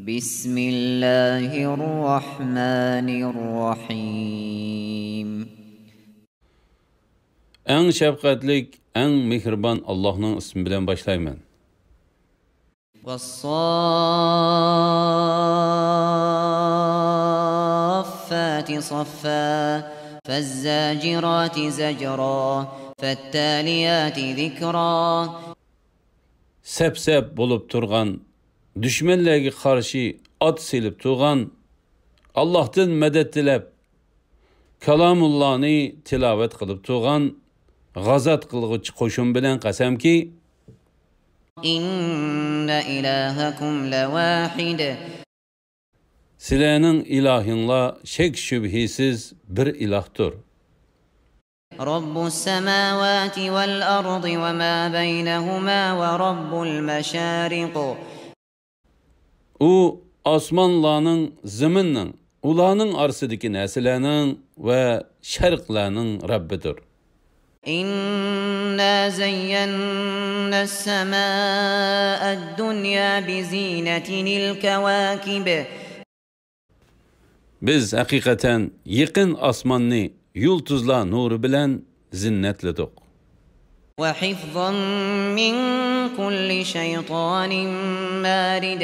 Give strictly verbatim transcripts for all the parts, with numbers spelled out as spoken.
بسم الله الرحمن الرحيم. ئەڭ شەپقەتلىك، ئەڭ مېھرىبان ئاللاھنىڭ ئىسمى بىلەن باشلايمەن. والصافات صفا، فالزاجرات زجرا، فالتاليات ذكرا. سەپ-سەپ بولۇپ تۇرغان، دۈشمەنلەرگە قارشى ئات سېلىپ تۇرغان، ئاللاھتىن مەدەت تىلەپ، كالامۇللانى تىلاۋەت قىلىپ تۇرغان غازات قىلغۇچى قوشۇن بىلەن قەسەمكى، إن إلهكم لواحد. سىلەرنىڭ ئىلاھىڭلار شەك-شۈبھىسىز بىر ئىلاھتۇر. رب السماوات والأرض وما بينهما ورب المشارق. ئۇ ئاسمانلارنىڭ، زېمىننىڭ، ئۇلارنىڭ ئارىسىدىكى نەرسىلەرنىڭ ۋە شەرقلەرنىڭ رەببىدۇر. إنا زينا السماء الدنيا بزينة الكواكب. بىز ھەقىقەتەن يېقىن ئاسماننى يۇلتۇزلار نۇرى بىلەن زىننەتلىدۇق. وحفظا من كل شيطان مارد.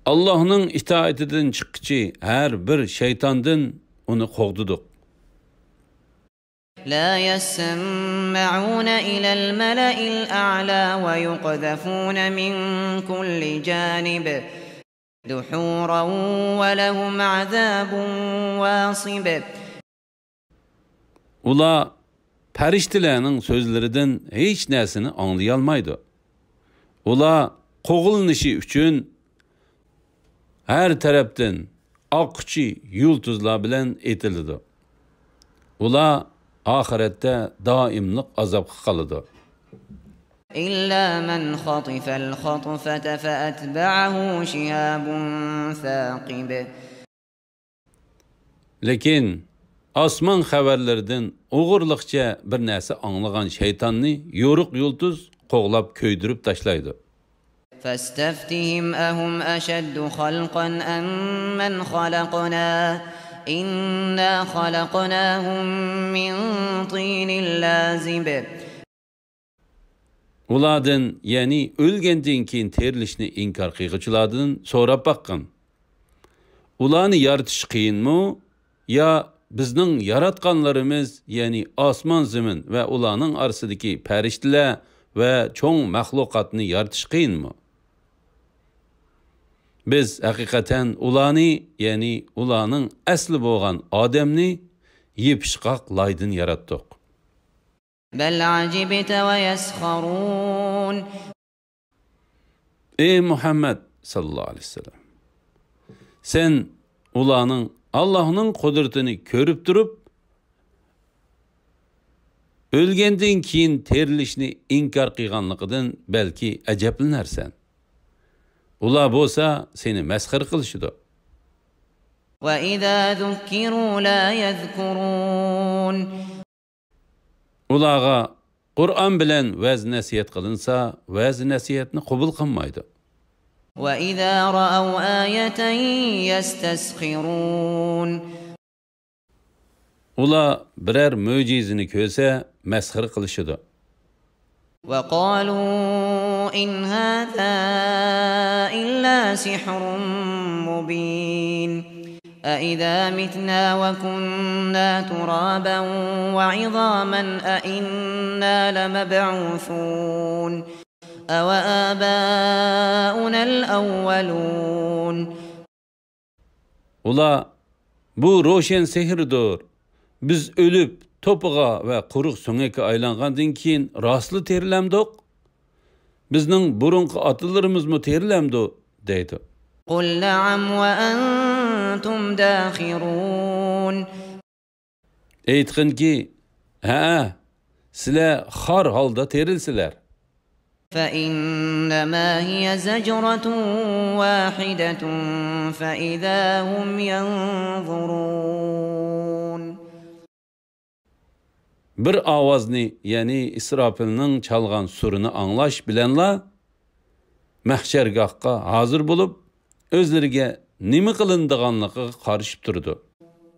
ئاللاھنىڭ ئىتائىتىدىن چىققۇچى ھەر بىر شەيتاندىن ئۇنى قوغدىدۇق. لا يسمعون إلى الملأ الأعلى ويقذفون من كل جانب دحورا ولهم عذاب واصب. ئۇلار پەرىشتىلەرنىڭ سۆزلىرىدىن ھېچ نەرسىنى ئاڭلىيالمايدۇ. ئۇلار قوغلىنىشى ئۈچۈن ھەر تەرەپتىن ئاققۇچى يۇلتۇزلار بىلەن ئېتىلىدۇ. ئۇلار ئاخىرەتتە دائىملىق ئازابقا قالىدۇ. إلا من خطف الخطفة فأتبعه شهاب ثاقب. لېكىن ئاسمان خەۋەرلىرىدىن ئوغرىلىقچە بىر نەرسە ئاڭلىغان شەيتاننى يورۇق يۇلتۇز قوغلاپ كۆيدۈرۈپ تاشلايدۇ. فاستفتهم أهم أشد خلقا أم من خلقنا إنا خلقناهم من طين لازب. ئۇلاردىن، يەنى ئۆلگەندىن كېيىن تىرىلىشنى ئىنكار قىلغۇچىلاردىن سوراپ باققىن. ئۇلارنى يارىتىش قىيىنمۇ؟ يا بىزنىڭ ياراتقانلىرىمىز، يەنى ئاسمان-زېمىن ۋە ئۇلارنىڭ ئارىسىدىكى پەرىشتىلەر ۋە چوڭ مەخلۇقاتنى يارىتىش قىيىنمۇ؟ بىز ھەقىقەتەن ئۇلارنى، يەنى ئۇلارنىڭ ئەسلى بولغان ئادەمنى يېپىشقاق لايدىن ياراتتۇق. بل عجبت ويسخرون. ئەي مۇھەممەد ساللاللاھۇ ئەلەيھى ۋەسەللەم، سەن ئۇلارنىڭ ئاللاھنىڭ قۇدرىتىنى كۆرۈپ تۇرۇپ، ئۆلگەندىن كېيىن تىرىلىشنى ئىنكار قىلغانلىقىدىن بەلكى ئەجەبلىنەرسەن. ئۇلار بولسا سېنى مەسخىرە قىلىشىدۇ. وإذا ذكروا لا يذكرون. ئۇلارغا قۇرئان بىلەن ۋەز-نەسىھەت قىلىنسا، ۋەز-نەسىھەتنى قوبۇل قىلمايدۇ. وإذا رأوا آية يستسخرون. ئۇلار بىرەر مۆجىزىنى كۆرسە، مەسخىرە قىلىشىدۇ. وقالوا إن هذا إلا سحر مبين. أإذا متنا وكنا ترابا وعظاما أإنا لمبعوثون أو آباؤنا الأولون. ئۇلار، بۇ روشەن سېھىردۇر. بىز ئۆلۈپ، توپىغا ۋە قۇرۇق سۆڭەككە ئايلانغاندىن كېيىن راستلا تىرىلەمدۇق؟ بىزنىڭ بۇرۇنقى ئاتىلىرىمىزمۇ تىرىلەمدۇ؟ دەيدۇ. قل نعم وأنتم داخرون. ئېيتقىنكى، ھەئە، سىلەر خار ھالدا تىرىلىسىلەر. فإنما هي زجرة واحدة فإذا هم ينظرون. بىر ئاۋازنى، يەنى ئىسراپىلنىڭ چالغان سۇرىنى ئاڭلاش بىلەنلا مەھشەرگاھقا ھازىر بولۇپ، ئۆزلىرىگە نېمە قىلىنىدىغانلىقىغا قارىشىپ تۇرىدۇ.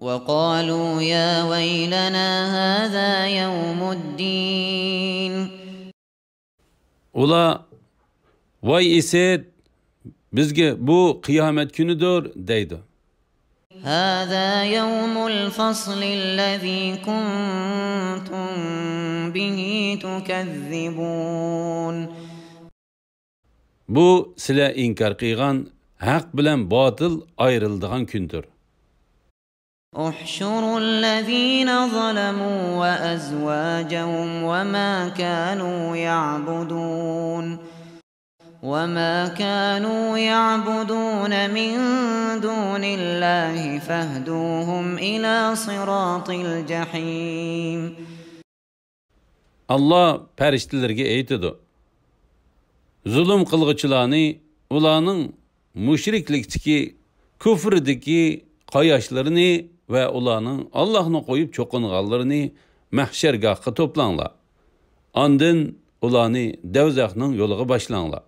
وقالوا يا ويلنا هذا يوم الدين. ئۇلار، ۋاي ئىسىت، بىزگە بۇ قىيامەت كۈنىدۇر، دەيدۇ. هذا يوم الفصل الذي كنتم به تكذبون. بۇ سىلەر ئىنكار قىلغان ھەق بىلەن باتىل ئايرىلىدىغان كۈندۇر. احشروا الذين ظلموا وأزواجهم وما كانوا يعبدون وما كانوا يعبدون من دون الله فاهدوهم إلى صراط الجحيم. ئاللا پەرىشتىلەرگە ئېيتىدۇ، زۇلۇم قىلغۇچىلارنى، ئۇلارنىڭ مۇشرىكلىكتىكى، كۇفرىدىكى قاياشلىرىنى ۋە ئۇلارنىڭ ئاللاھنى قويۇپ چوقۇنغانلىرىنى مەھشەرگاھقا توپلاڭلار. ئاندىن ئۇلارنى دەۋزەخنىڭ يولىغا باشلاڭلار.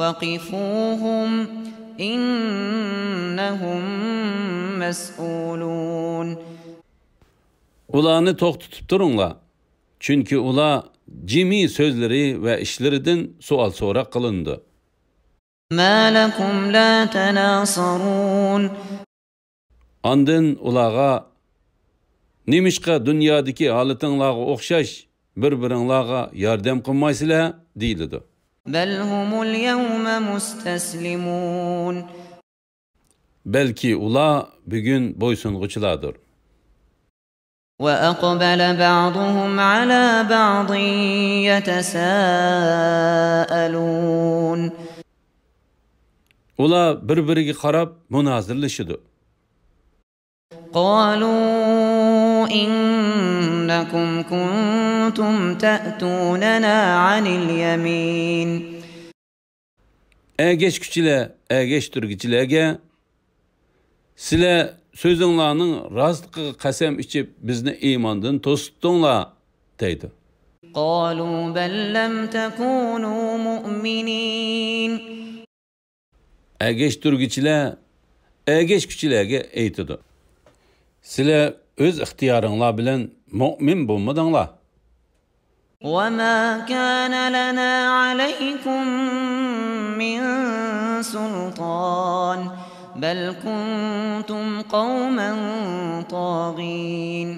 وقفوهم إنهم مسئولون. ئۇلارنى توختىتىپ تۇرۇڭلار، چۈنكى ئۇلار جىمى سۆزلىرى ۋە ئىشلىرىدىن سوئال سوراق قىلىنىدۇ. ما لكم لا تناصرون. ئاندىن ئۇلارغا، نېمىشقا دۇنيادىكى ھالىتىڭلارغا ئوخشاش بىر-بىرىڭلارغا ياردەم قىلمايسىلەر؟ دېيىلىدۇ. بل هم اليوم مستسلمون. بەلكى ئۇلار بۈگۈن بويسۇنغۇچىلاردۇر. وأقبل بعضهم على بعض يتساءلون. ئۇلار بىر-بىرىگە قاراپ مۇنازىرىلىشىدۇ. قالوا إنكم كنتم تأتوننا عن اليمين. ئەگەشكۈچىلەر ئەگەشتۈرگۈچىلەرگە، سىلەر سۆزۈڭلارنىڭ راستلىقىغا قەسەم ئىچىپ، بىزنى ئىماندىن توسۇتتۇڭلار، دەيدۇ. قالوا بل لم تكونوا مؤمنين. ئەگەشتۈرگۈچىلەر ئەگەشكۈچىلەرگە ئېيتىدۇ، سىلەر ئۆز ئىختىيارىڭلار بىلەن مۆمىن بولمىدىڭلار. وما كان لنا عليكم من سلطان بل كنتم قوما طاغين.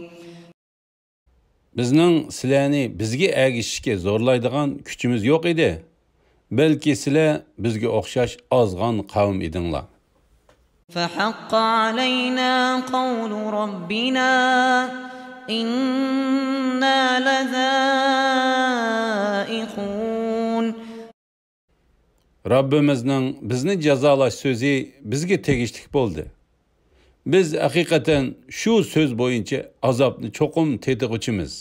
بىزنىڭ سىلەرنى بىزگە ئەگىشىشكە زورلايدىغان كۈچىمىز يوق ئىدى، بەلكى سىلەر بىزگە ئوخشاش ئازغان قەۋم ئىدىڭلار. فحق علينا قول ربنا إنا لذائقون. رەببىمىزنىڭ بىزنى جازالاش سۆزى بىزگە تېگىشلىك بولدى. بىز ھەقىقەتەن شۇ سۆز بويىچە ئازابنى چوقۇم تېتىغۇچىمىز.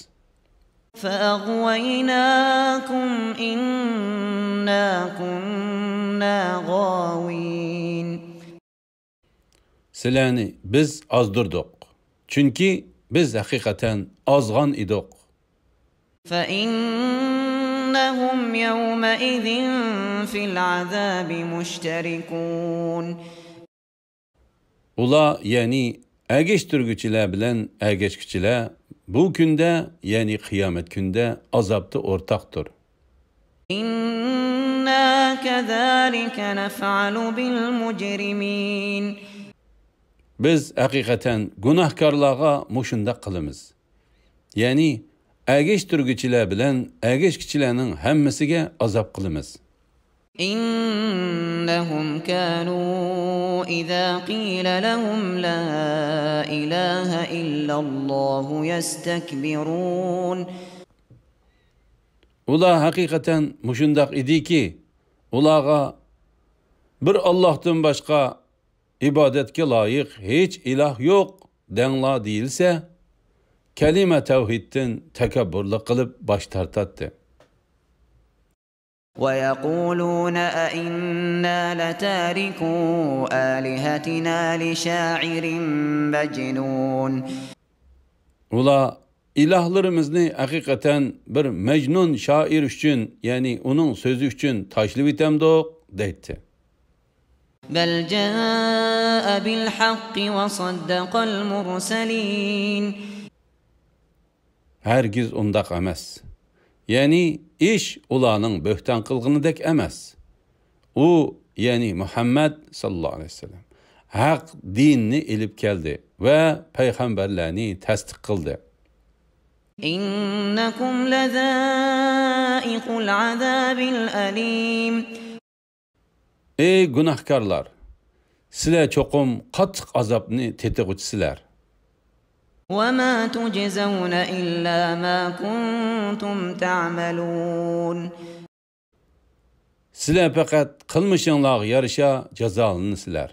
فأغويناكم إنا كنا غاوين. سىلەرنى بىز ئازدۇردۇق، چۈنكى بىز ھەقىقەتەن ئازغان ئىدۇق. فإنهم يومئذ في العذاب مشتركون. ئۇلار، يەنى ئەگەشتۈرگۈچىلەر بىلەن ئەگەشكۈچىلەر بۇ كۈندە، يەنى قىيامەت كۈندە ئازابتا ئورتاقتۇر. إنا كذلك نفعل بالمجرمين. بىز ھەقىقەتەن گۇناھكارلارغا مۇشۇنداق قىلىمىز. يەنى ئەگەشتۈرگۈچىلەر بىلەن ئەگەشكۈچىلەرنىڭ ھەممىسىگە ئازاب قىلىمىز. إنهم كانوا إذا قيل لهم لا إله إلا الله يستكبرون. ئۇلار ھەقىقەتەن مۇشۇنداق ئىدىكى، ئۇلارغا، بىر ئاللاھتىن باشقا ئىبادەتكە لايىق ھېچ ئىلاھ يوق، دەڭلار دېيىلسە، كەلىمە تەۋھىدتىن تەكەببۇرلۇق قىلىپ باش تارتاتتى. ويقولون أئنا لتاركو آلهتنا لشاعر مجنون. ئۇلار، ئىلاھلىرىمىزنى ھەقىقەتەن بىر مەجنۇن شائىر ئۈچۈن، يەنى ئۇنىڭ سۆزى ئۈچۈن تاشلىۋېتەمدۇق؟ دەيتتى. بل جاء بالحق وصدق المرسلين. ھەرگىز ئۇنداق ئەمەس. يەنى ئىش ئۇلارنىڭ بۆھتان قىلغىنىدەك ئەمەس. ئۇ، يەنى مۇھەممەد ساللاللاھۇ ئەلەيھى ۋەسەللەم، ھەق دىننى ئېلىپ كەلدى ۋە پەيغەمبەرلەرنى تەستىق قىلدى. إنكم لذائقو العذاب الأليم. ئەي گۇناھكارلار! سىلەر چوقۇم قاتتىق ئازابنى تېتىغۇچىسىلەر. وما تجزون إلا ما كنتم تعملون. سىلەر پەقەت قىلمىشىڭلارغا يارىشا جازالىنىسىلەر.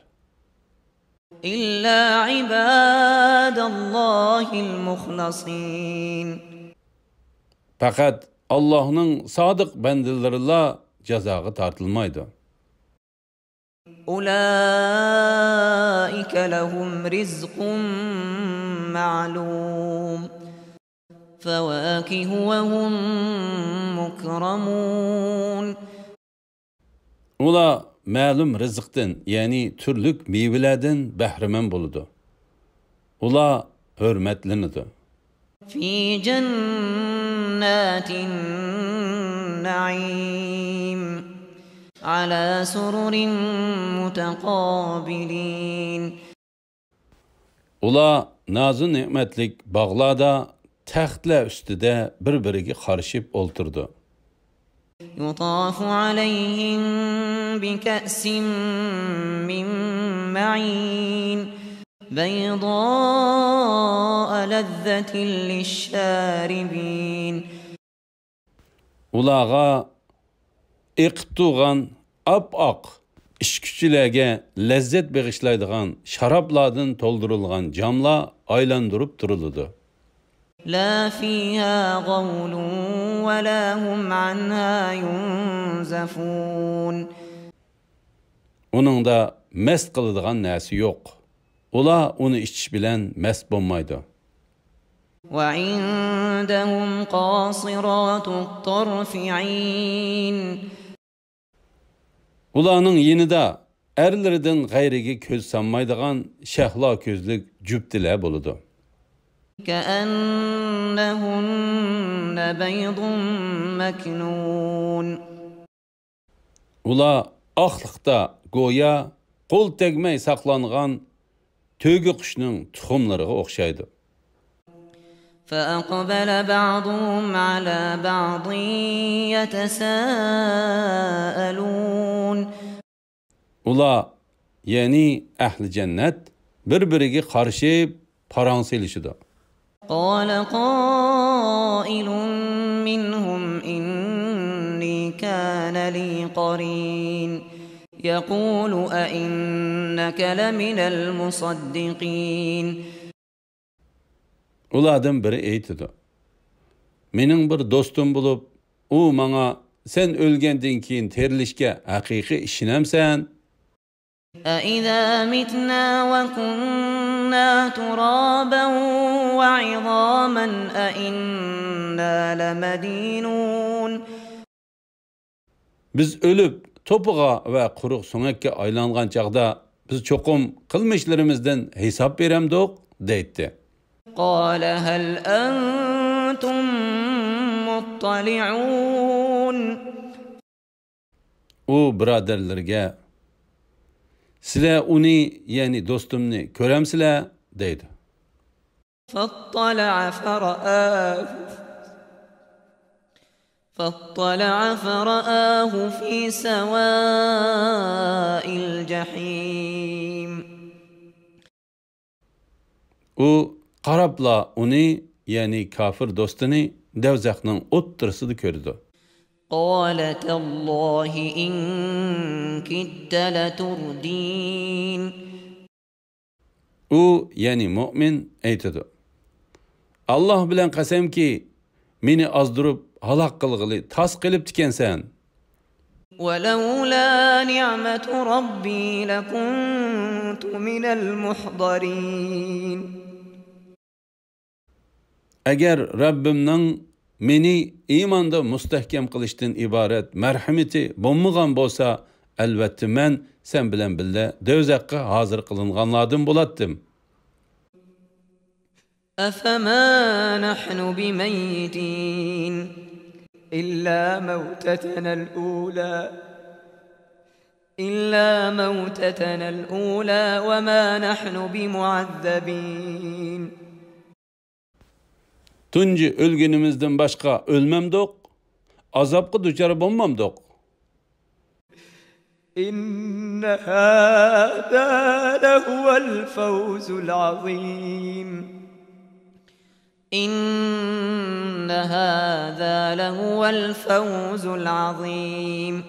إلا عباد الله المخلصين. پەقەت ئاللاھنىڭ سادىق بەندىلىرىلا جازاغا تارتىلمايدۇ. أولئك لهم رزق معلوم. فواكه وهم مكرمون. ئۇلار مەلۇم رىزىقتىن، يەنى تۈرلۈك مېۋىلەردىن بەھرىمەن بولىدۇ. ئۇلار ھۆرمەتلىنىدۇ. في جنات النعيم على سرر متقابلين. ئۇلار نازۇ نېمەتلىك باغلاردا تەختلەر ئۈستىدە بىر-بىرىگە قارىشىپ ئولتۇرىدۇ. يطاف عليهم بكأس من معين بيضاء لذة للشاربين. ئۇلارغا ئېقىپ تۇرغان ئاپئاق، ئىچكۈچىلەرگە لەززەت بېغىشلايدىغان شارابلاردىن تولدۇرۇلغان جاملار ئايلاندۇرۇپ تۇرۇلىدۇ. لا فيها غول ولا هم عنها ينزفون. ئۇنىڭدا مەست قىلىدىغان نەرسە يوق. ئۇلار ئۇنى ئىچىش بىلەن مەست بولمايدۇ. وعندهم قاصرات الطرف عين. ئۇلارنىڭ يېنىدا ئەرلىرىدىن غەيرىگە كۆز سالمايدىغان شەھلا كۆزلۈك جۈپتىلەر بولىدۇ. كأنهن بيض مكنون. ئۇلار ئاقلىقتا گويا قول تەگمەي ساقلانغان تۆگە قۇشنىڭ تۇخۇملىرىغا ئوخشايدۇ. فأقبل بعضهم على بعض يتساءلون. ئۇلار، يەنى ئەھلى جەننەت، بىر-بىرىگە قارىشىپ پاراڭ سېلىشىدۇ. قال قائل منهم إني كان لي قرين يقول أئنك لمن المصدقين. ئۇلاردىن بىرى ئېيتىدۇ: مېنىڭ بىر دوستۇم بولۇپ، ئۇ ماڭا، سەن ئۆلگەندىن كېيىن تىرىلىشكە ھەقىقىي ئىشىنەمسەن؟ أإذا متنا وكنا ترابا وعظاما أإنا لمدينون. بىز ئۆلۈپ، توپىغا ۋە قۇرۇق سۆڭەككە ئايلانغان چاغدا، بىز چوقۇم قىلمىشلىرىمىزدىن ھېساب بېرەمدۇق؟ دەيتتى. قال هل أنتم مطلعون. ئۇ بۇرادەرلىرىگە، سىلەر ئۇنى، يەنى دوستۇمنى كۆرەمسىلەر؟ دەيدۇ. فاطلع فرآه فاطلع فرآه في سواء الجحيم. ئۇ قاراپلا ئۇنى، يەنى كاپىر دوستىنى، دوزاخنىڭ ئوتتۇرىسىدا كۆرىدۇ. قال تالله إن كدت لتردين. ئۇ، يەنى مۆمىن، ئېيتىدۇ: ئاللاھ بىلەن قەسەمكى، مېنى ئازدۇرۇپ ھالاك قىلغىلى تاس قېلىپتىكەنسەن. ولولا نعمة ربي لكنت من المحضرين. ئەگەر رەببىمنىڭ مېنى ئىماندا مۇستەھكەم قىلىشتىن ئىبارەت مەرھىمىتى بولمىغان بولسا، ئەلۋەتتە مەن سەن بىلەن بىللە دوزاخقا ھازىر قىلىنغانلاردىن بولاتتىم. أفما نحن بميتين إلا موتتنا الأولى إلا موتتنا الأولى وما نحن بمعذبين. تۇنجى ئۆلگىنىمىزدىن باشقا ئۆلمەمدۇق؟ ئازابقا دۇچار بولمامدۇق؟ إن هذا لهو الفوز العظيم. إن هذا لهو الفوز العظيم.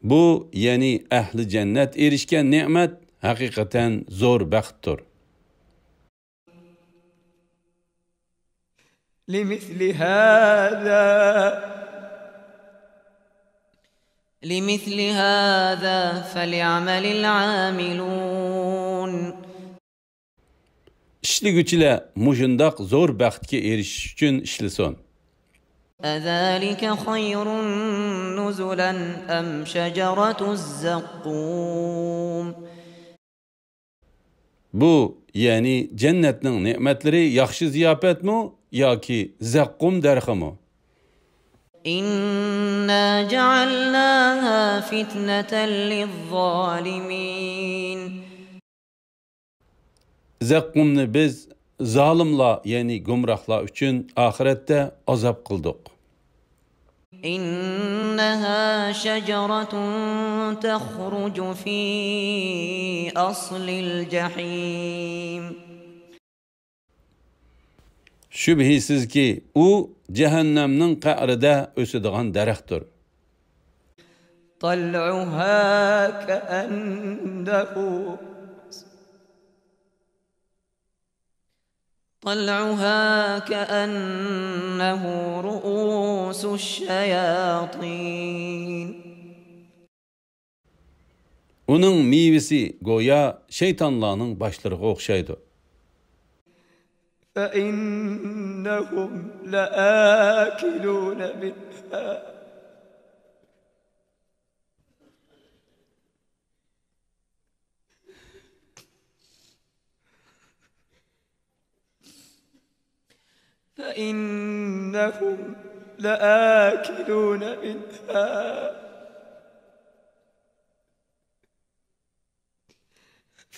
بۇ، يەنى ئەھلى جەننەت ئېرىشكەن نېمەت ھەقىقەتەن زور بەختتۇر. لمثل هذا لمثل هذا فليعمل العاملون. ئىشلىگۈچىلەر مۇشۇنداق زور بەختكە ئېرىشىش ئۈچۈن ئىشلىسۇن. أذلك خير نزلا أم شجرة الزقوم. بۇ، يەنى جەننەتنىڭ نېمەتلىرى ياخشى زىياپەتمۇ ياكى زەققۇم دەرىخىمۇ؟ إنا جعلناها فتنة للظالمين. زەققۇمنى بىز زالىملار، يەنى گۇمراھلار ئۈچۈن ئاخىرەتتە ئازاب قىلدۇق. إنها شجرة تخرج في أصل الجحيم. شۈبھىسىزكى، ئۇ جەھەننەمنىڭ قەئرىدە ئۆسىدىغان دەرەختۇر. طلعها كأنه طلعها كأنه رءوس الشياطين. ئۇنىڭ مېۋىسى گويا شەيتانلارنىڭ باشلىرىغا ئوخشايدۇ. فإنهم لآكلون منها فإنهم لآكلون منها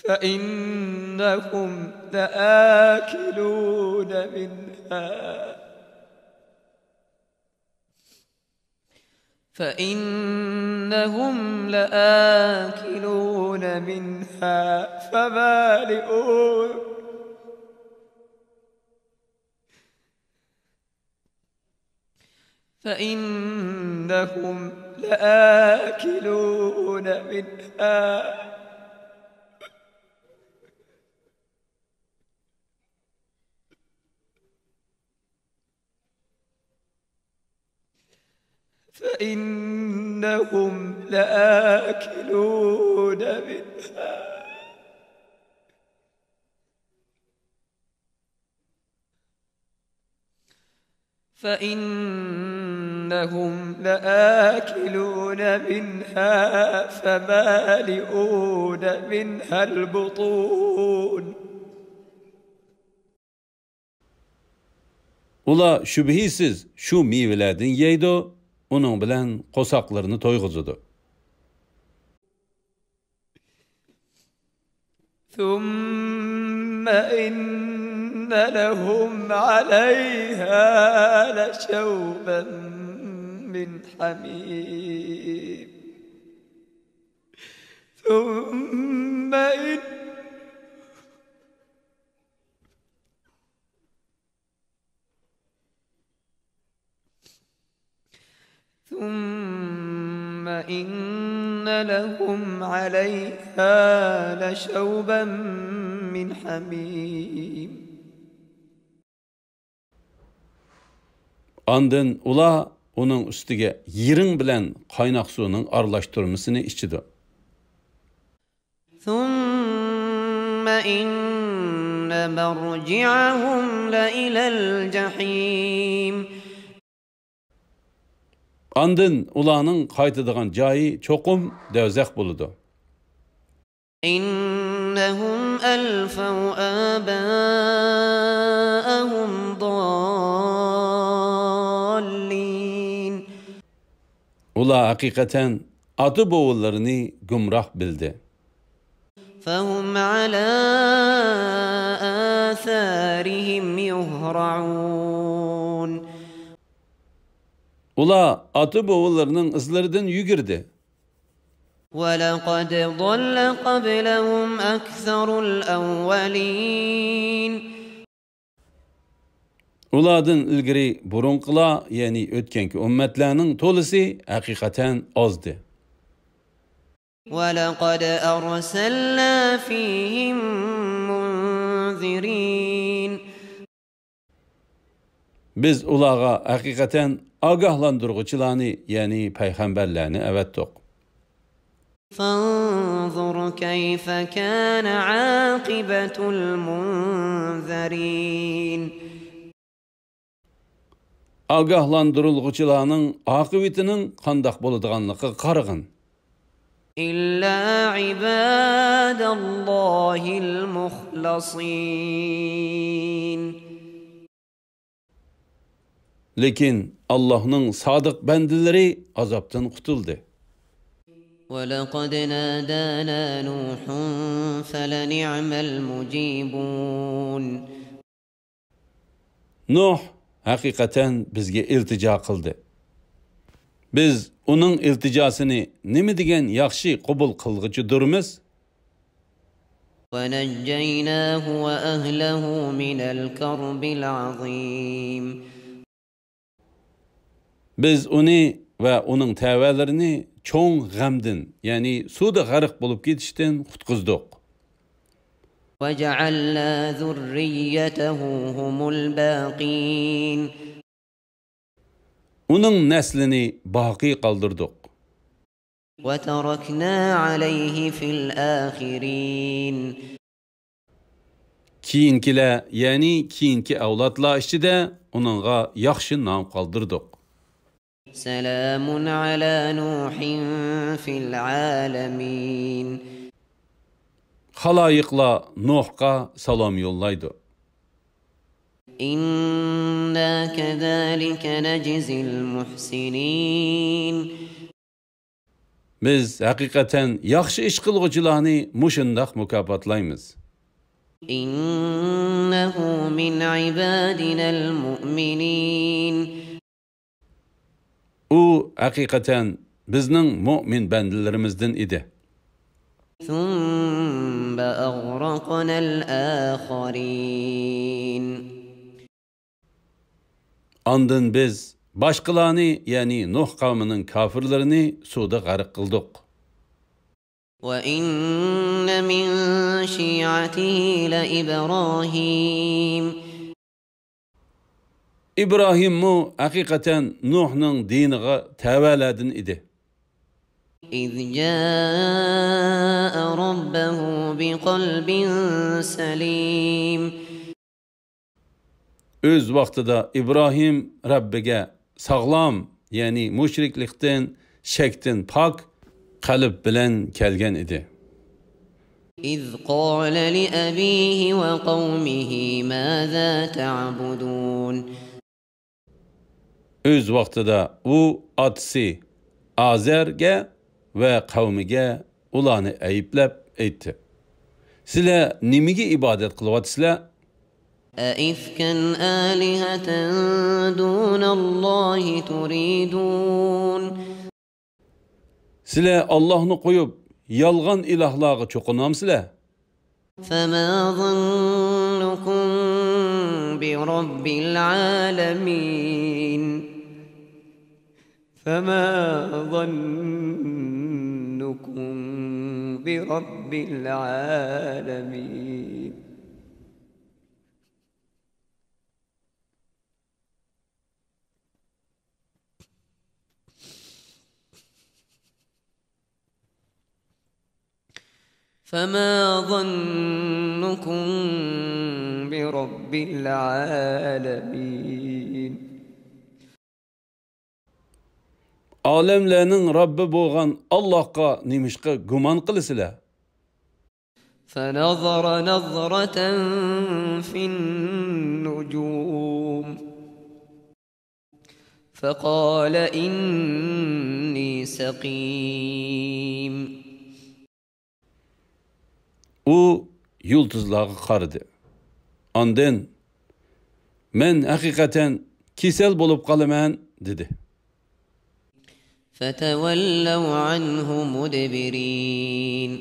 فإنهم لآكلون منها فإنهم لآكلون منها فمالئون فإنهم لآكلون منها فإنهم لآكلون منها فإنهم لآكلون منها فمالئون منها البطون ئۇلار شۈبھىسىز شۇ مېۋىلەردىن يەيدۇ، ئۇنىڭ بىلەن قورساقلىرىنى تويغۇزىدۇ. ثم إن لهم عليها لشوبا من حميم ثم إن ثم إن لهم عليها لشوبا من حميم ئاندىن ئۇلار ئۇنىڭ ئۈستىگە يىرىڭ بىلەن قايناق سۇنىڭ ئارىلاشتۇرمىسىنى ئىچىدۇ. ثم إن مرجعهم لإلى الجحيم. ئاندىن ئۇلارنىڭ قايتىدىغان جايى چوقۇم دوزاخ بولىدۇ. إنهم ألفوا آباءهم ضالين. ئۇلار ھەقىقەتەن ئاتا-بوۋىلىرىنى گۇمراھ بىلدى. فهم على آثارهم يهرعون. ئۇلار ئاتا-بوۋىلىرىنىڭ ئىزلىرىدىن يۈگۈردى. ولقد ضل قبلهم أكثر الأولين. ئۇلاردىن ئىلگىرى بۇرۇنقىلار، يەنى ئۆتكەنكى ئۈممەتلەرنىڭ تولىسى ھەقىقەتەن ئازدى. ولقد أرسلنا فيهم منذرين. بىز ئۇلارغا ھەقىقەتەن ئاگاھلاندۇرغۇچىلارنى، يەنى پەيغەمبەرلەرنى ئەۋەتتۇق. فانظر كيف كان عاقبة المنذرين. ئاگاھلاندۇرۇلغۇچىلارنىڭ ئاقىۋىتىنىڭ قانداق بولىدىغانلىقىغا قارىغىن. إلا عباد الله المخلصين. لېكىن ئاللاھنىڭ سادىق بەندىلىرى ئازابتىن قۇتۇلدى. ولقد نادانا نوح فلنعم المجيبون. نوح ھەقىقەتەن بىزگە ئىلتىجا قىلدى. بىز ئۇنىڭ ئىلتىجاسىنى نېمە دېگەن ياخشى قوبۇل قىلغۇچىدۇرمىز. ونجيناه وأهله من الكرب العظيم. بىز ئۇنى ۋە ئۇنىڭ تەۋەلىرىنى چوڭ غەمدىن، يەنى سۇدا غەرق بولۇپ كېتىشتىن قۇتقۇزدۇق. وجعلنا ذريته هم الباقين. ئۇنىڭ نەسلىنى باقىي قالدۇردۇق. وتركنا عليه في الآخرين. كېيىنكىلەر، يەنى كېيىنكى ئەۋلادلار ئىچىدە ئۇنىڭغا ياخشى نام قالدۇردۇق. سلام على نوح في العالمين. خالايىقلار نوھقا سالام يوللايدۇ. إنا كذلك نجزي المحسنين. بىز ھەقىقەتەن ياخشى ئىش قىلغۇچىلارنى مۇشۇنداق مۇكاپاتلايمىز. إنه من عبادنا المؤمنين. ئۇ ھەقىقەتەن بىزنىڭ مۆمىن بەندىلىرىمىزدىن ئىدى. ثم أغرقنا الآخرين. ئاندىن بىز باشقىلارنى، يەنى نۇھ قەۋمىنىڭ كاپىرلىرىنى سۇدا غەرق قىلدۇق. وإن من شيعته لإبراهيم. ئىبراھىممۇ ھەقىقەتەن نۇھنىڭ دىنىغا تەۋەلەردىن ئىدى. إذ جاء ربه بقلب سليم. ئۆز ۋاقتىدا ئىبراھىم رەببىگە ساغلام، يەنى مۇشرىكلىقتىن، شەكتىن پاك قەلب بىلەن كەلگەن ئىدى. إذ قال لأبيه وقومه ماذا تعبدون. ئۆز ۋاقتىدا ئۇ ئاتىسى ئازەرگە ۋە قەۋمىگە ئۇلارنى ئەيىبلەپ ئېيتتى: سىلەر نېمىگە ئىبادەت قىلىۋاتىسىلەر؟ أئفكا آلهة دون الله تريدون. سىلەر ئاللاھنى قويۇپ، يالغان ئىلاھلارغا چوقۇنامسىلەر؟ فما ظنكم برب العالمين. فما ظنكم برب العالمين. فما ظنكم برب العالمين. ئالەملەرنىڭ رەببى بولغان ئاللاھقا نېمىشقا گۇمان قىلىسىلەر؟ فنظر نظرة في النجوم فقال إني سقيم. ئۇ يۇلتۇزلارغا قارىدى. ئاندىن، مەن ھەقىقەتەن كېسەل بولۇپ قالىمەن، دېدى. فتولوا عنه مدبرين.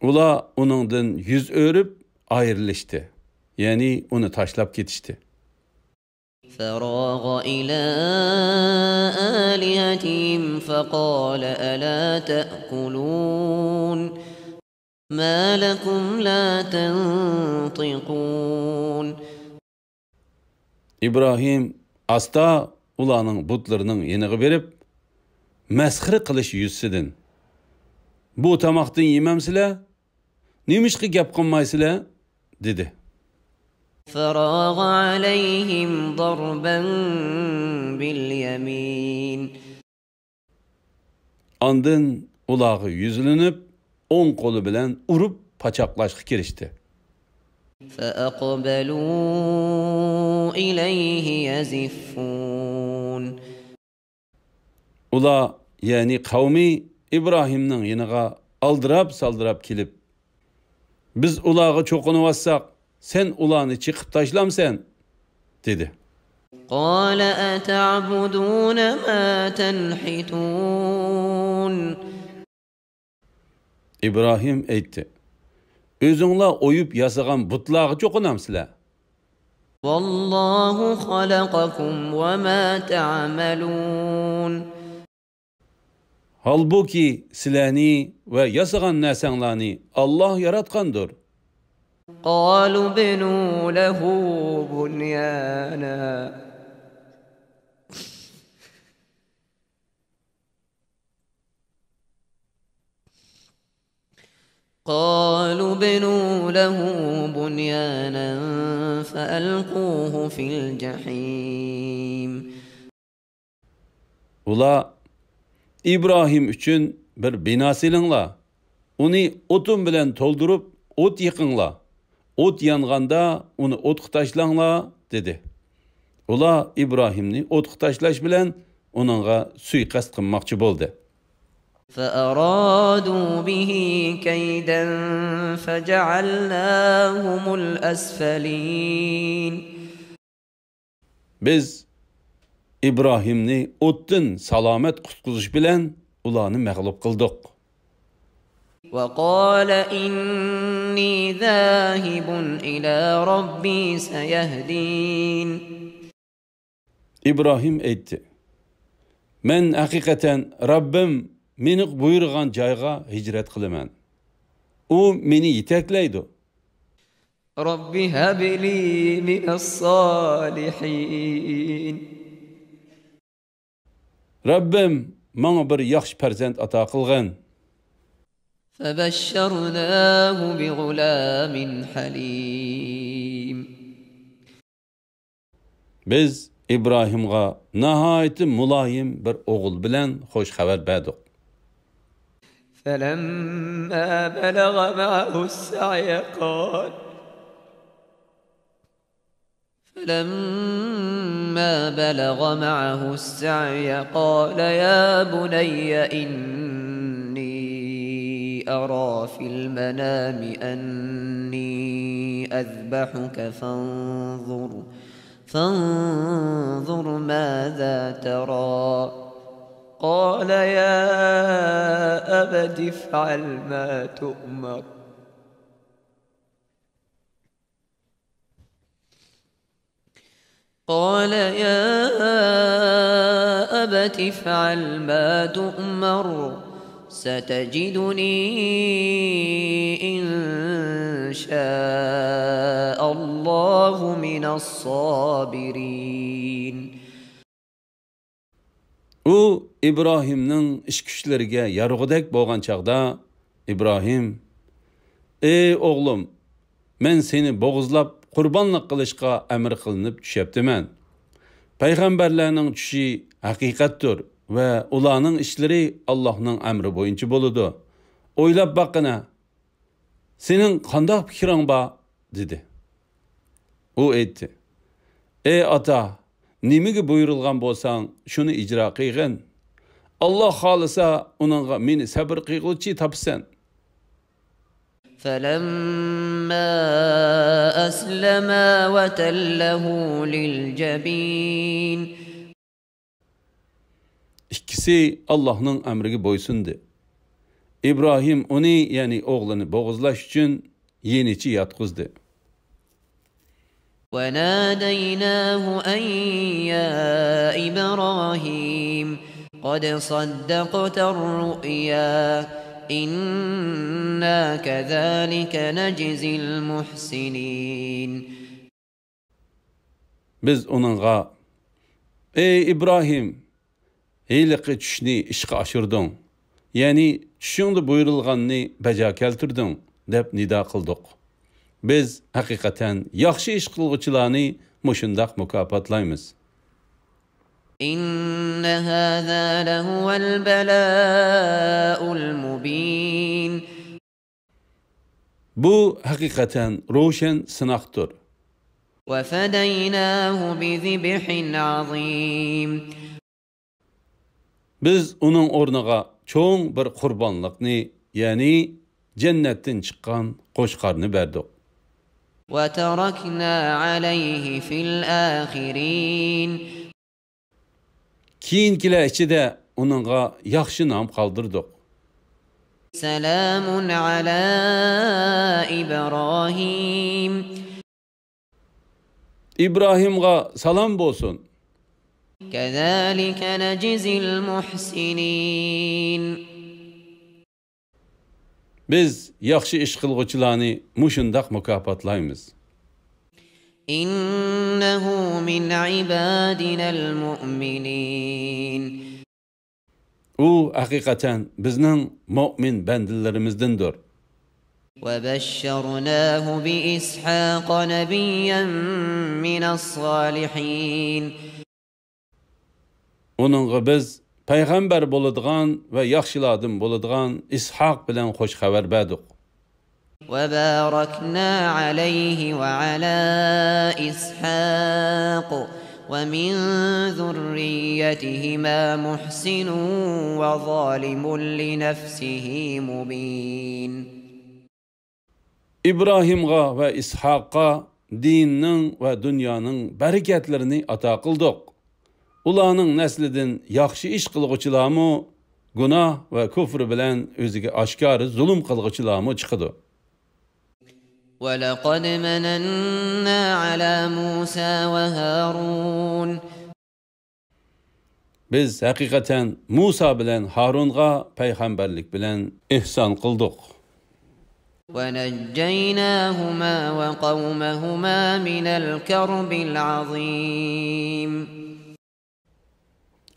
ئۇلار ئۇنىڭدىن يۈز ئۆرۈپ ئايرىلىشتى، يەنى ئۇنى تاشلاپ كېتىشتى. فراغ إلى آلهتهم فقال ألا تأكلون ما لكم لا تنطقون. ئىبراھىم ئاستا ئۇلارنىڭ بۇتلىرىنىڭ يېنىغا بېرىپ، مەسخىرە قىلىش يۈزىسىدىن، بۇ تاماقتىن يېمەمسىلەر؟ نېمىشقا گەپ قىلمايسىلەر؟ دېدى. فراغ عليهم ضربا باليمين. ئاندىن ئۇلارغا يۈزلىنىپ، ئوڭ قولى بىلەن ئۇرۇپ پاچاقلاشقا كىرىشتى. فأقبلوا إليه يزفون. ئۇلار، يەنى قەۋمى، ئىبراھىمنىڭ يېنىغا ئالدىراپ-سالدىراپ كېلىپ، بىز ئۇلارغا چوقۇنۇۋاتساق، سەن ئۇلارنى چېقىپ تاشلامسەن؟ دېدى. قال أتعبدون ما تنحتون. ئىبراھىم ئېيتتى، ئۆزۈڭلار ئويۇپ ياسىغان بۇتلارغا چوقۇنامسىلەر؟ والله خلقكم وما تعملون. ھالبۇكى، سىلەرنى ۋە ياسىغان نەرسەڭلارنى ئاللاھ ياراتقاندۇر. قالوا ابنوا له بنيانا. قالوا ابنوا له بنيانا فألقوه في الجحيم. ئۇلار، ئىبراھىم ئۈچۈن بىر بىنا سېلىڭلار، ئۇنى ئوتۇن بىلەن تولدۇرۇپ، ئوت يېقىڭلار، ئوت يانغاندا ئۇنى ئوتقا تاشلاڭلار، دېدى. ئۇلار ئىبراھىمنى ئوتقا تاشلاش بىلەن ئۇنىڭغا سۇيىقەست قىلماقچى بولدى. فأرادوا به كيدا فجعلناهم الأسفلين. بىز ئىبراھىمنى ئوتتىن سالامەت قۇتقۇزۇش بىلەن ئۇلارنى مەغلۇپ قىلدۇق. وقال إني ذاهب إلى ربي سيهدين. ئىبراھىم ئېيتتى، مەن ھەقىقەتەن رەببىم مېنى بۇيرۇغان جايغا ھىجرەت قىلىمەن. ئۇ مېنى يېتەكلەيدۇ. رب هب لي من الصالحين. رەببىم، ماڭا بىر ياخشى پەرزەنت ئاتا قىلغىن. فبشرناه بغلام حليم. بىز ئىبراھىمغا ناھايىتى مۇلايىم بىر ئوغۇل بىلەن خوش خەۋەر بەردۇق. فلما بلغ معه السعي قال فلما بلغ معه السعي قال يا بني إني أرى في المنام أني أذبحك فانظر فانظر ماذا ترى. قال يا أبت افعل ما تؤمر. قال يا أبت افعل ما تؤمر ستجدني إن شاء الله من الصابرين. ئۇ ئىبراھىمنىڭ ئىش-كۈچلىرىگە يارىغۇدەك بولغان چاغدا، ئىبراھىم: «ئەي ئوغلۇم، مەن سېنى بوغۇزلاپ قۇربانلىق قىلىشقا ئەمر قىلىنىپ چۈشەپتىمەن. پەيغەمبەرلەرنىڭ چۈشى ھەقىقەتتۇر ۋە ئۇلارنىڭ ئىشلىرى ئاللاھنىڭ ئەمرى بويىچە بولىدۇ. ئويلاپ باققىنا، سېنىڭ قانداق پىكرىڭ بار؟» دېدى. ئۇ ئېيتتى: «ئەي ئاتا، نېمىگە بۇيرۇلغان بولساڭ، شۇنى ئىجرا قىلغىن. ئاللاھ خالىسا، ئۇنىڭغا مېنى سەبر قىلغۇچى تاپىسەن.» فلما أسلما وتله للجبين. ئىككىسى ئاللاھنىڭ ئەمرىگە بويسۇندى. ئىبراھىم ئۇنى، يەنى ئوغلىنى بوغۇزلاش ئۈچۈن يېنىچە ياتقۇزدى. وناديناه أن يا إبراهيم قد صدقت الرؤيا إنا كذلك نجزي المحسنين. بىز ئۇنىڭغا: «ئەي ئىبراھىم، ھېلىقى چۈشنى ئىشقا ئاشۇردۇڭ، يەنى چۈشۈڭدە بۇيرۇلغاننى بەجا كەلتۈردۈڭ» دەپ نىدا قىلدۇق. بىز ھەقىقەتەن ياخشى ئىش قىلغۇچىلارنى مۇشۇنداق مۇكاپاتلايمىز. إن هذا لهو البلاء المبين. بۇ ھەقىقەتەن روشەن سىناقتۇر. وفديناه بذبح عظيم. بىز ئۇنىڭ ئورنىغا چوڭ بىر قۇربانلىقنى، يەنى جەننەتتىن چىققان قوچقارنى بەردۇق. وتركنا عليه في الآخرين. كېيىنكىلەر ئىچىدە ئۇنىڭغا ياخشى نام قالدۇردۇق. سلام على إبراهيم. ئىبراھىمغا سالام بولسۇن. كذلك نجزي المحسنين. بىز ياخشى ئىش قىلغۇچىلارنى مۇشۇنداق مۇكاپاتلايمىز. إنه من عبادنا المؤمنين. ئۇ ھەقىقەتەن بىزنىڭ مۆمىن بەندىلىرىمىزدىندۇر. وبشرناه بإسحاق نبيا من الصالحين. ئۇنىڭغا بىز پەيغەمبەر بولىدىغان ۋە ياخشىلاردىن بولىدىغان ئىسھاق بىلەن خوش خەۋەر بەردۇق. وباركنا عليه وعلى إسحاق ومن ذريتهما محسن وظالم لنفسه مبين. ئىبراھىمغا ۋە ئىسھاققا دىننىڭ ۋە دۇنيانىڭ بەرىكەتلىرىنى ئاتا قىلدۇق. ئۇلارنىڭ نەسلىدىن ياخشى ئىش قىلغۇچىلارمۇ، گۇناھ ۋە كۇفر بىلەن ئۆزىگە ئاشكارا زۇلۇم قىلغۇچىلارمۇ چىقىدۇ. ولقد مننا على موسى وهارون. بىز ھەقىقەتەن مۇسا بىلەن ھارۇنغا پەيغەمبەرلىك بىلەن ئېھسان قىلدۇق. ونجيناهما وقومهما من الكرب العظيم.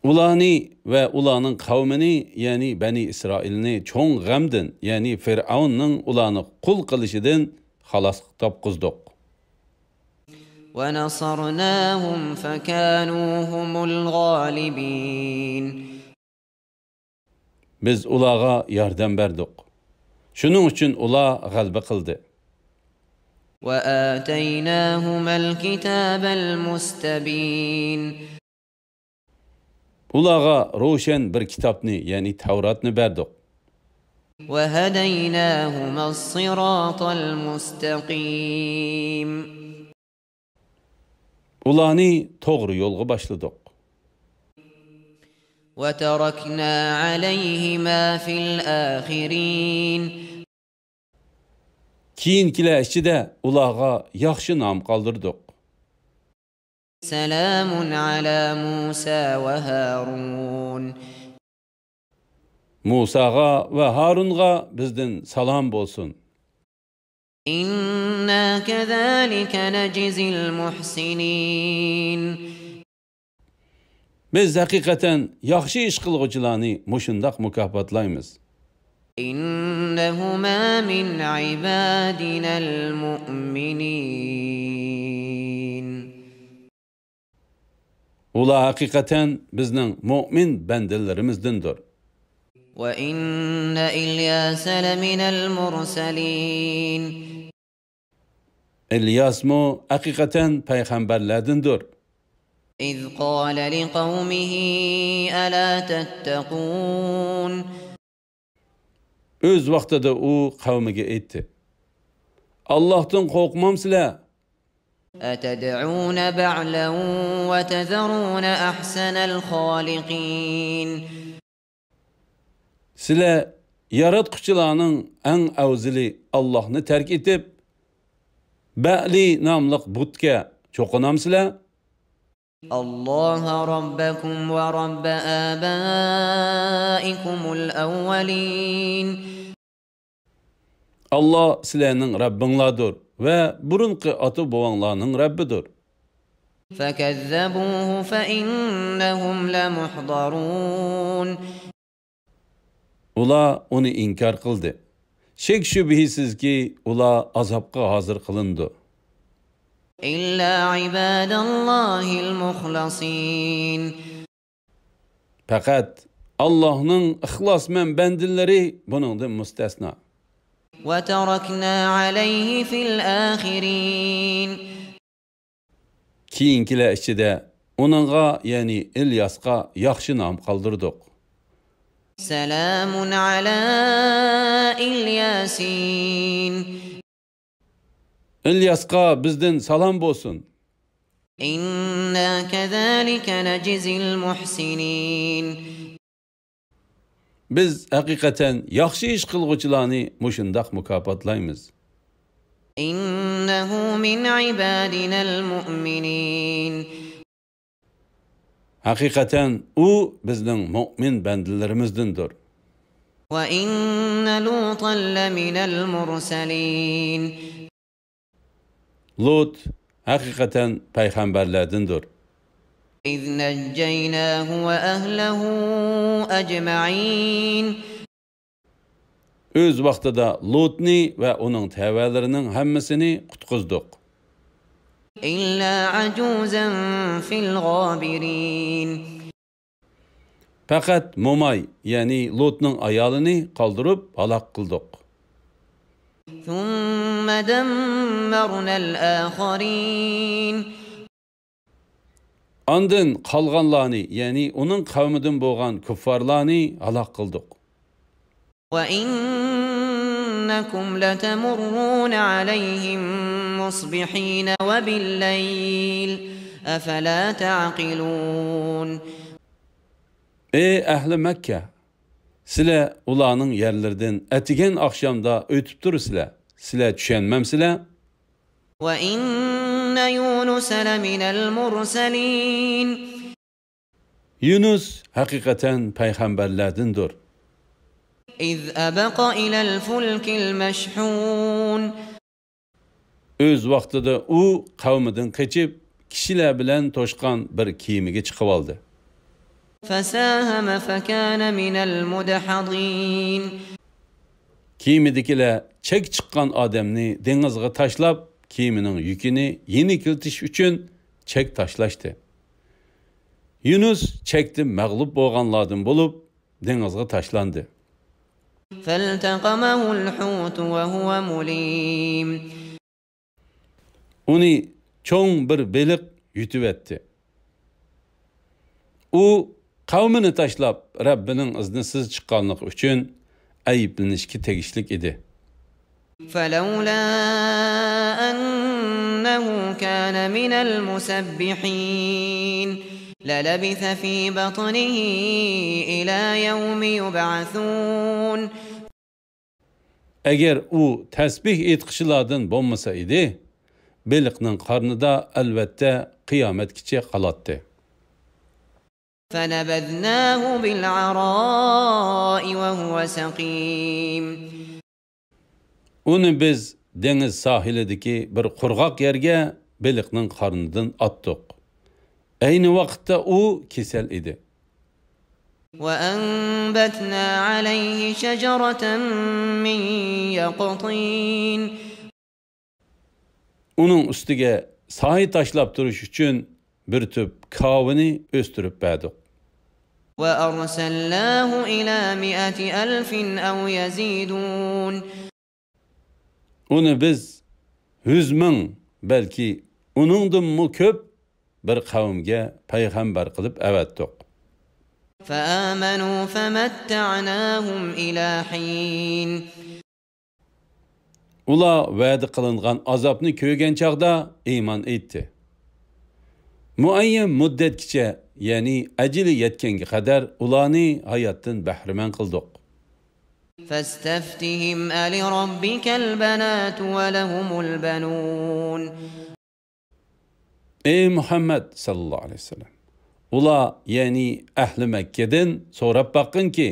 ئۇلارنى ۋە ئۇلارنىڭ قەۋمىنى، يەنى بەنى ئىسرائىلنى چوڭ غەمدىن، يەنى فىرئەۋننىڭ ئۇلارنى قۇل قىلىشىدىن خالاس تاپقۇزدۇق. ونصرناهم فكانوا هم الغالبين. بىز ئۇلارغا ياردەم بەردۇق. شۇنىڭ ئۈچۈن ئۇلار غەلىبە قىلدى. وآتيناهما الكتاب المستبين. ئۇلارغا روشەن بىر كىتابنى، يەنى تەۋراتنى بەردۇق. وهديناهما الصراط المستقيم. ئۇلارنى توغرا يولغا باشلىدۇق. وتركنا عليهما في الآخرين. كېيىنكىلەر ئىچىدە ئۇلارغا ياخشى نام قالدۇردۇق. سلام على موسى وهارون. مۇساغا ۋە ھارۇنغا بىزدىن سالام بولسۇن. إنا كذلك نجزي المحسنين. بىز ھەقىقەتەن ياخشى ئىش قىلغۇچىلارنى مۇشۇنداق مۇكاپاتلايمىز. إنهما من عبادنا المؤمنين. ئۇلار ھەقىقەتەن بىزنىڭ مۆمىن بەندىلىرىمىزدىندۇر. وإن إلياس لمن المرسلين. ئىلياسمۇ ھەقىقەتەن پەيغەمبەرلەردىندۇر. إذ قال لقومه ألا تتقون. ئۆز ۋاقتىدا ئۇ قەۋمىگە ئېيتتى: ئاللاھتىن قورقمامسىلەر؟ أتدعون بعلا وتذرون أحسن الخالقين. سىلەر ياراتقۇچىلارنىڭ ئەڭ ئەۋزىلى ئاللاھنى تەرك ئېتىپ، بەئلى ناملىق بۇتقا چوقۇنامسىلەر؟ الله ربكم ورب آبائكم الأولين. ئاللا سىلەرنىڭ رەببىڭلاردۇر ۋە بۇرۇنقى ئاتا-بوۋاڭلارنىڭ رەببىدۇر. فكذبوه فإنهم لمحضرون. ئۇلار ئۇنى ئىنكار قىلدى. شەك-شۈبھىسىزكى، ئۇلار ئازابقا ھازىر قىلىنىدۇ. إلا عباد الله المخلصين. پەقەت ئاللاھنىڭ ئىخلاسمەن بەندىلىرى بۇنىڭدىن مۇستەسنا. وتركنا عليه في الآخرين. كېيىنكىلەر ئىچىدە ئۇنىڭغا، يەنى ئىلياسقا ياخشى نام قالدۇردۇق. سلام على الياسين. ئىلياسقا بىزدىن سالام بولسۇن. إنا كذلك نجزي المحسنين. بىز ھەقىقەتەن ياخشى ئىش قىلغۇچىلارنى مۇشۇنداق مۇكاپاتلايمىز. إنه من عبادنا المؤمنين. ھەقىقەتەن ئۇ بىزنىڭ مۆمىن بەندىلىرىمىزدىندۇر. وإن لوطا لمن المرسلين. لۇت ھەقىقەتەن پەيغەمبەرلەردىندۇر. إذ نجيناه وأهله أجمعين. ئۆز ۋاقتىدا لۇتنى ۋە ئۇنىڭ تەۋەلىرىنىڭ ھەممىسىنى قۇتقۇزدۇق. إلا عجوزا في الغابرين. پەقەت موماي، يەنى لۇتنىڭ ئايالىنى قالدۇرۇپ ھالاك قىلدۇق. ثم دمرنا الآخرين. ئاندىن قالغانلارنى، يەنى ئۇنىڭ قەۋمىدىن بولغان كۇففارلارنى ھالاك قىلدۇق. وإنكم لتمرون عليهم مصبحين وبالليل أفلا تعقلون. ئەي ئەھلى مەككە! سىلەر ئۇلارنىڭ يەرلىرىدىن ئەتىگەن ئاخشامدا ئۆتۈپ تۇرىسىلەر. سىلەر چۈشەنمەمسىلەر؟ وإن يونس لمن المرسلين. يۇنۇس ھەقىقەتەن پەيغەمبەرلەردىندۇر. إذ أبق إلى الفلك المشحون. ئۆز ۋاقتىدا ئۇ قەۋمىدىن قېچىپ، كىشىلەر بىلەن توشقان بىر كېمىگە چىقىۋالدى. فساهم فكان من المدحضين. كېمىدىكىلەر چەك چىققان ئادەمنى دېڭىزغا تاشلاپ، كېمىنىڭ يۈكىنى يېنىكلىتىش ئۈچۈن چەك تاشلاشتى. يۇنۇس چەكتە مەغلۇپ بولغانلاردىن بولۇپ، دېڭىزغا تاشلاندى. فالتقمه الحوت وهو مليم. ئۇنى چوڭ بىر بېلىق يۇتۇۋەتتى. ئۇ قەۋمىنى تاشلاپ، رەببىنىڭ ئىزنىسىز چىققانلىقى ئۈچۈن ئەيىبلىنىشكە تېگىشلىك ئىدى. فلولا أنه كان من المسبحين للبث في بطنه إلى يوم يبعثون. ئەگەر ئۇ تەسبىھ ئېيتقۇچىلاردىن بولمىسا ئىدى، بېلىقنىڭ قارنىدا ئەلۋەتتە قىيامەتكىچە قالاتتى. فنبذناه بالعراء وهو سقيم. ئۇنى بىز دېڭىز ساھىلىدىكى بىر قۇرغاق يەرگە بېلىقنىڭ قارنىدىن ئاتتۇق. ئەينى ۋاقىتتا ئۇ كېسەل ئىدى. وأنبتنا عليه شجرة من يقطين. ئۇنىڭ ئۈستىگە سايە تاشلاپ تۇرۇش ئۈچۈن بىر تۈپ كاۋىنى ئۆستۈرۈپ بەردۇق. وأرسلناه إلى مائة ألف أو يزيدون. ئۇنى بىز يۈز مىڭ، بەلكى ئۇنىڭدىنمۇ كۆپ بىر قەۋمگە پەيغەمبەر قىلىپ ئەۋەتتۇق. فآمنوا فمتعناهم إلى حين. ئۇلار ۋەدە قىلىنغان ئازابنى كۆرگەن چاغدا ئىمان ئېيتتى. مۇئەييەن مۇددەتكىچە، يەنى ئەجىلى يەتكەنگە قەدەر ئۇلارنى ھاياتتىن بەھرىمەن قىلدۇق. فاستفتهم ألربك البنات ولهم البنون. ئەي مۇھەممەد ساللاللاھۇ ئەلەيھى ۋەسەللەم، ئۇلار، يەنى ئەھلى مەككىدىن سوراپ باققىنكى،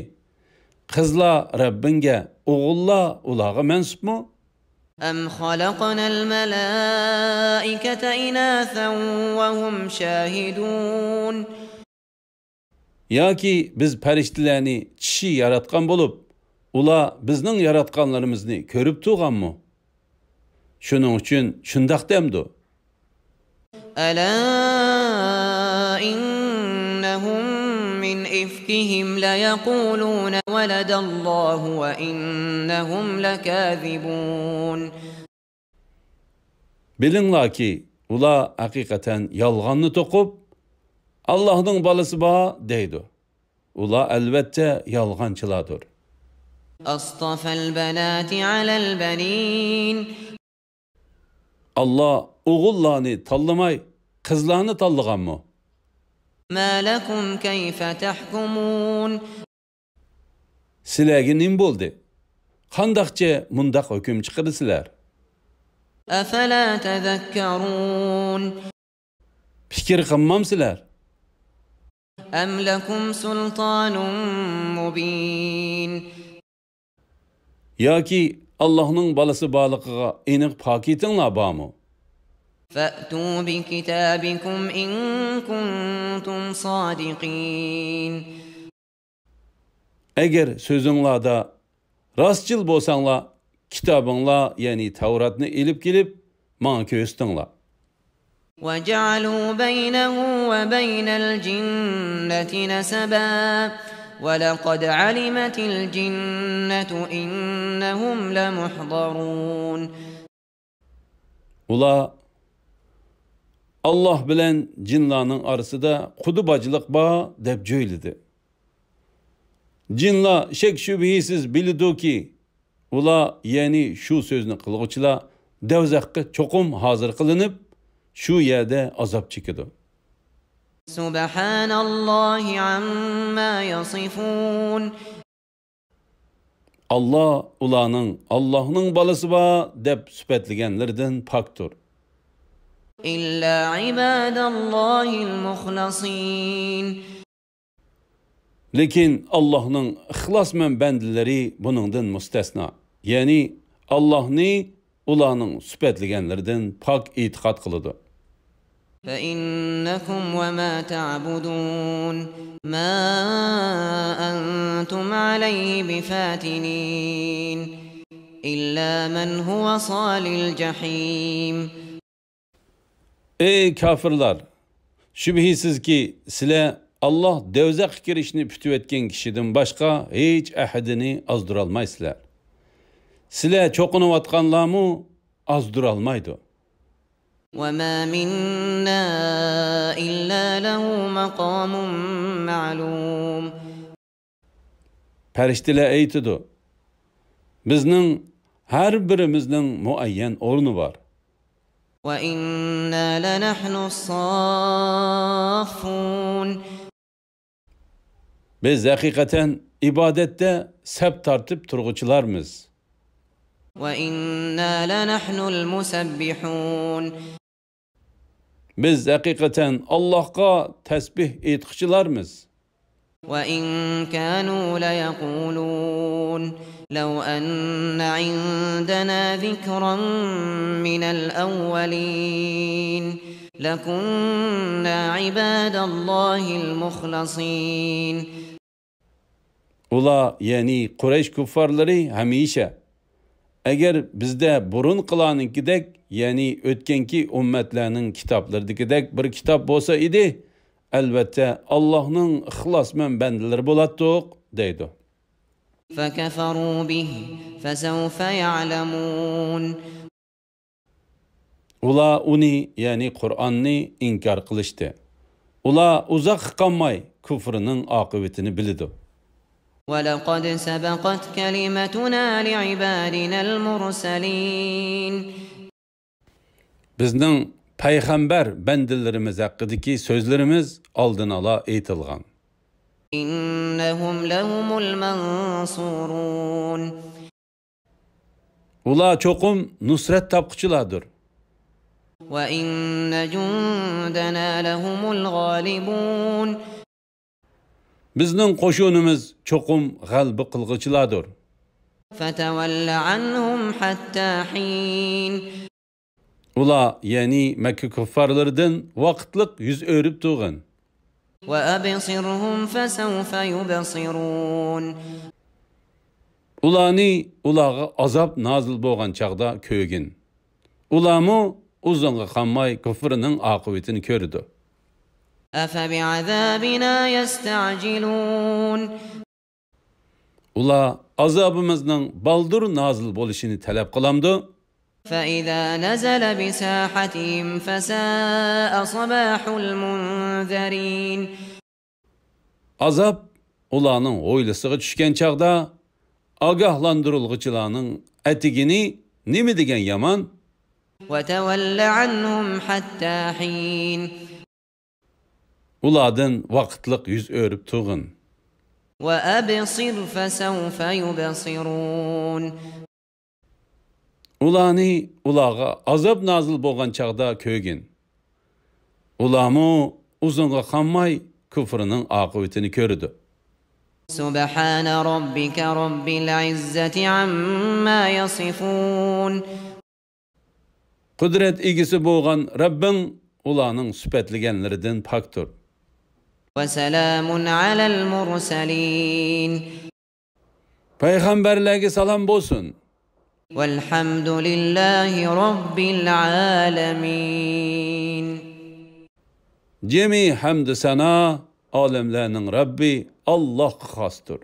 قىزلار رەببىڭگە، ئوغۇللار ئۇلارغا مەنسۇپمۇ؟ أم خلقنا الملائكة إناثا وهم شاهدون. ياكى بىز پەرىشتىلەرنى چىشى ياراتقان بولۇپ، ئۇلار بىزنىڭ ياراتقانلىرىمىزنى كۆرۈپ تۇرغانمۇ؟ شۇنىڭ ئۈچۈن شۇنداق دەمدۇ؟ ألا إنهم من إفكهم ليقولون ولد الله وإنهم لكاذبون. بىلىڭلاركى، ئۇلار ھەقىقەتەن يالغاننى توقۇپ، «ئاللاھنىڭ بالىسى بار» دەيدۇ. ئۇلار ئەلۋەتتە يالغانچىلاردۇر. أصطفى البنات على البنين. ئاللا ئوغۇللارنى تاللىماي، قىزلارنى تاللىغانمۇ؟ ما لكم كيف تحكمون. سىلەرگە نېمە بولدى؟ قانداقچە مۇنداق ھۆكۈم چىقىرىسىلەر؟ أفلا تذكرون. پىكىر قىلمامسىلەر؟ أم لكم سلطان مبين. ياكى ئاللاھنىڭ بالىسى بارلىقىغا ئېنىق پاكىتىڭلار بارمۇ؟ فأتوا بكتابكم إن كنتم صادقين. ئەگەر سۆزۈڭلاردا راستچىل بولساڭلار، كىتابىڭلار، يەنى تەۋراتنى ئېلىپ كېلىپ، ماڭا كۆرسىتىڭلار. وجعلوا بينه وبين الجنة نسبا ولقد علمت الجنة إنهم لمحضرون. ئۇلار، «ئاللا بىلەن جىنلارنىڭ ئارىسىدا قۇدا باجىلىق بار» دەپ جۆيلىدى. جىنلار شەك-شۈبھىسىز بىلىدۇكى، ئۇلار، يەنى شۇ سۆزنى قىلغۇچىلار، دوزاخقا چوقۇم ھازىر قىلىنىپ، شۇ يەردە ئازاب چېكىدۇ. سبحان الله عما يصفون. ئاللا ئۇلارنىڭ «ئاللاھنىڭ بالىسى بار» دەپ سۈپەتلىگەنلىرىدىن پاكتۇر. إلا عباد الله المخلصين. لېكىن ئاللاھنىڭ ئىخلاسمەن بەندىلىرى بۇنىڭدىن مۇستەسنا، يەنى ئاللاھنى ئۇلارنىڭ سۈپەتلىگەنلىرىدىن پاك ئېتىقاد قىلىدۇ. فإنكم وما تعبدون ما أنتم عليه بفاتنين إلا من هو صال الجحيم. ئەي كاپىرلار! شۈبھىسىزكى، سىلەر ئاللا دوزاخقا كىرىشنى پۈتۈۋەتكەن كىشىدىن باشقا ھېچ ئەھەدىنى ئازدۇرالمايسىلەر. سىلەر چوقۇنۇۋاتقانلارمۇ ئازدۇرالمايدۇ. وما منا إلا له مقام معلوم. پەرىشتىلەر ئېيتىدۇ، بىزنىڭ ھەر بىرىمىزنىڭ مۇئەييەن ئورنى بار. وإنا لنحن الصافون. بىز ھەقىقەتەن ئىبادەتتە سەپ تارتىپ تۇرغۇچىلارمىز. وإنا لنحن المسبحون. بىز ھەقىقەتەن ئاللاھقا تەسبىھ ئېيتقۇچىلارمىز. وإن كانوا ليقولون لو أن عندنا ذكرا من الأولين لكنا عباد الله المخلصين. ئۇلار، يەنى قۇرەيش كۇففارلىرى ھەمىشە، ئەگەر بىزدە بۇرۇنقىلارنىڭكىدەك، يەنى ئۆتكەنكى ئۈممەتلەرنىڭ كىتابلىرىدىكىدەك بىر كىتاب بولسا ئىدى، ئەلۋەتتە، ئاللاھنىڭ ئىخلاسمەن بەندىلىرى بولاتتۇق، دەيدۇ. فكفروا به فسوف يعلمون. ئۇلار ئۇنى، يەنى قۇرئاننى ئىنكار قىلىشتى. ئۇلار ئۇزاققا قالماي كۇفرىنىڭ ئاقىۋىتىنى بىلىدۇ. ولقد سبقت كلمتنا لعبادنا المرسلين. بىزنىڭ پەيغەمبەر بەندىلىرىمىز ھەققىدىكى سۆزلىرىمىز ئالدىنئالا ئېيتىلغان. إنهم لهم المنصورون. ئۇلار چوقۇم نۇسرەت تاپقۇچىلاردۇر. وإن جندنا لهم الغالبون. بىزنىڭ قوشۇنىمىز چوقۇم غەلىبە قىلغۇچىلاردۇر. فتول عنهم حتى حين. ئۇلار، يەنى مەككە كۇففارلىرىدىن ۋاقىتلىق يۈز ئۆرۈپ تۇرغىن. وأبصرهم فسوف يبصرون. ئۇلارنى ئۇلارغا ئازاب نازىل بولغان چاغدا كۆرگىن. ئۇلارمۇ ئۇزۇنغا قالماي كۇفرىنىڭ ئاقىۋىتىنى كۆرىدۇ. أفبعذابنا يستعجلون. ئۇلار ئازابىمىزنىڭ بالدۇر نازىل بولۇشىنى تەلەپ قىلامدۇ؟ فإذا نزل بساحتهم فساء صباح المنذرين. ئازاب ئۇلارنىڭ ھويلىسىغا چۈشكەن چاغدا، ئاگاھلاندۇرۇلغۇچىلارنىڭ ئەتىگىنى نېمە دېگەن يامان! وتول عنهم حتى حين. ئۇلاردىن ۋاقىتلىق يۈز ئۆرۈپ تۇرغىن. وأبصر فسوف يبصرون. ئۇلارنى ئۇلارغا ئازاب نازىل بولغان چاغدا كۆرگىن. ئۇلارمۇ ئۇزۇنغا قالماي كۇفرىنىڭ ئاقىۋىتىنى كۆرىدۇ. سبحان ربك رب العزة عما يصفون. قۇدرەت ئىگىسى بولغان رەببىڭ ئۇلارنىڭ سۈپەتلىگەنلىرىدىن پاكتۇر. وسلام على المرسلين. پەيغەمبەرلەرگە سالام بولسۇن. والحمد لله رب العالمين. جىمى ھەمدۇ سانا ئالەملەرنىڭ رەببى ئاللاھقا خاستۇر.